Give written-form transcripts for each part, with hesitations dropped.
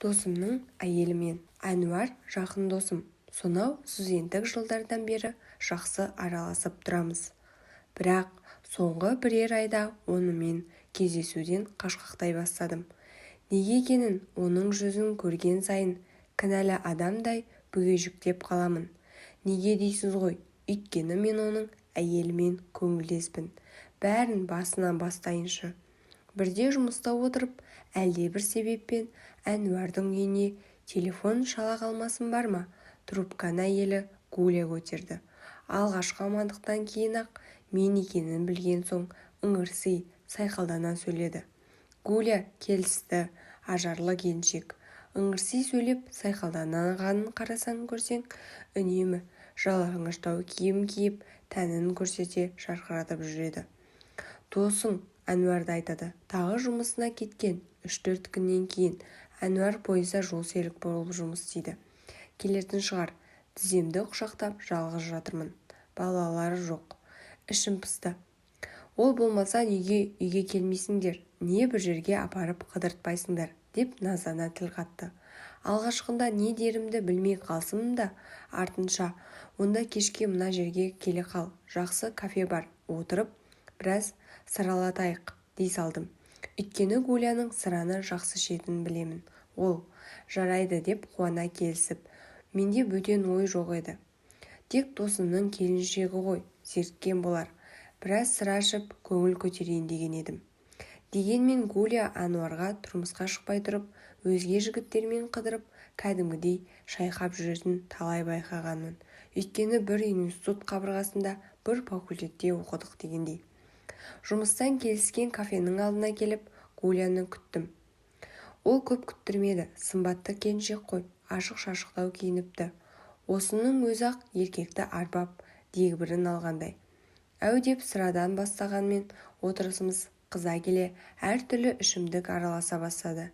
Досымның әйелімен. Әнуар жақын досым. Сонау студенттік жылдардан бері жақсы араласып тұрамыз. Бірақ соңғы бірер айда онымен кездесуден қашқақтай бастадым. Неге екенін оның жүзін көрген сайын кінәлі адамдай бүгежектеп қаламын. Неге дейсіз ғой? Өйткені мен оның әйелімен көңілдеспін. Бәрін басынан бастайыншы. Бірде жұмыста отырып, әлдебір себеппен Әнуардың үйіне телефон шала қалмасым бар ма, трубканы әйелі Гуля көтерді. Алғашқы амандықтан кейін-ақ мен екенін білген соң ыңырси, сайқалдана сөйледі. Гуля келісті, ажарлы келіншек. Ыңырси сөйлеп, сайқалданғанын қарасаң көрсең, үнемі жалаңаштау киім киіп, тәнін көрсете жарқыратып жүреді. Досың Әнуарды айтады. Тағы жұмысына кеткен. 3-4 күннен кейін. Әнуар пойызда жолсерік болып жұмыс істейді. Келетін шығар. Тіземді құшақтап жалғыз жатырмын. Балалары жоқ. Ішім пысты. Ол болмаса неге үйге келмейсіңдер, не бір жерге апарып қыдыртпайсыңдар деп наздана тіл қатты. Алғашқында не дерімді білмей қалсам да, артынша онда кешке мына жерге келе қал, жақсы кафе бар, отырып біраз сыралатайық дей салдым. Өйткені Гуляның сыраны жақсы ішетінін білемін. Ол жарайды деп қуана келісіп, менде бөтен ой жоқ еді. Тек досымның келіншегі ғой, зеріккен болар. Біраз сыра ішіп, көңіл көтерейін деген едім. Дегенмен Гуля Әнуарға тұрмысқа шықпай тұрып, өзге жігіттермен қыдырып, кәдімгідей шайқап жүретінін талай байқағанмын. Өйткені бір институт қабырғасында, бір факультетте оқыдық дегендей. Жұмыстан келіскен кафенің алдына келіп, Гуляны күттім. Ол көп күттірмеді, сымбатты келіншек қой, ашық-шашықтау киініпті. Осының өзі-ақ еркекті арбап, дегбірін алғандай. Әу деп сырадан бастағанмен отырысымыз қыза келе әртүрлі ішімдік араласа бастады.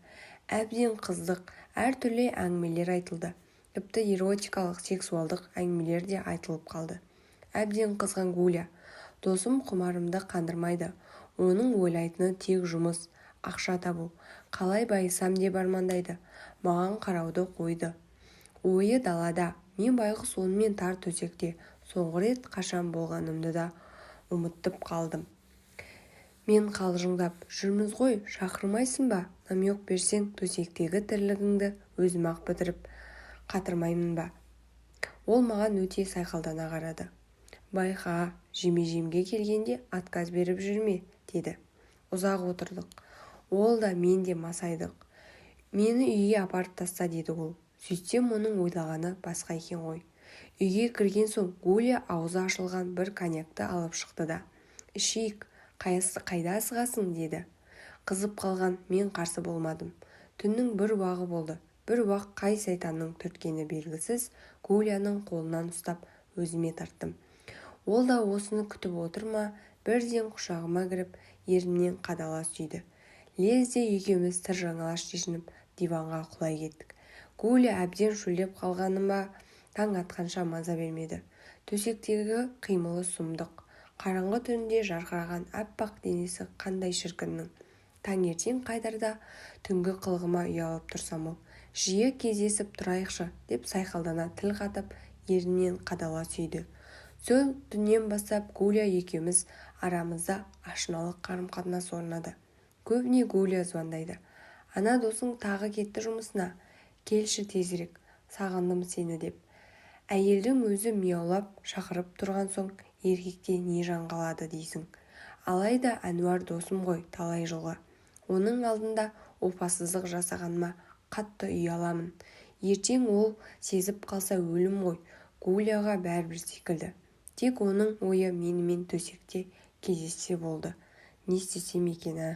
Әбден қыздық, әртүрлі әңгімелер айтылды. Тіпті эротикалық, сексуалдық әңгімелер де айтылып қалды. Әбден қызған Гуля: Досым құмарымды қандырмайды. Оның ойлайтыны тек жұмыс, ақша табу. Қалай байысам деп армандайды. Маған қарауды қойды. Ойы далада. Мен байғұс онымен тар төсекте соңғы рет қашан болғанымды да ұмытып қалдым. Мен қалжыңдап, жүрміз ғой, шақырмайсың ба? Намек берсең, төсектегі тірлігіңді өзім-ақ бітіріп қатырмаймын ба? Ол маған өте сайқалдана қарады. Байқа, жеме-жемге келгенде отказ беріп жүрме, деді. Ұзақ отырдық. Ол да, мен де масайдық. Мені үйге апарып таста, деді ол. Сөйтсем, оның ойлағаны басқа екен ғой. Үйге кірген соң Гуля аузы ашылған бір коньякты алып шықты да, ішейік, қайда асығасың, деді. Қызып қалған мен қарсы болмадым. Түннің бір уағы болды. Бір уақ қай сайтанның түрткені белгісіз, Гуляның қолынан ұстап өзіме тарттым. Ол да осыны күтіп отыр ма, бірден құшағыма кіріп, ернімнен қадала сүйді. Лезде екеуміз тыр жалаңаш шешініп, диванға құлай кеттік. Гуля әбден шөлдеп қалғаны ма, таң атқанша маза бермеді. Төсектегі қимылы сұмдық. Қараңғы түнде жарқыраған аппақ денесі қандай шіркіннің. Таңертең қайтарда түнгі қылығыма ұялып тұрсам ол, жиі кездесіп тұрайықшы деп сайқалдана тіл қатып, ернімнен қадала сүйді. Сол түннен бастап Гуля екеуміз арамызда ашыналық қарым-қатынас орнады. Көбіне Гуля звондайды. Ана досың тағы кетті жұмысына. Келші тезірек, сағындым сені деп. Әйелдің өзі мияулап шақырып тұрған соң еркекте не жан қалады дейсің. Алайда Әнуар досым ғой талай жылғы. Оның алдында опасыздық жасағаныма қатты ұяламын. Ертең ол сезіп қалса өлім ғой. Гуляға бәрібір секілді. Тек оның ойы менімен төсекте кездессе болды. Не істесем екен, ә?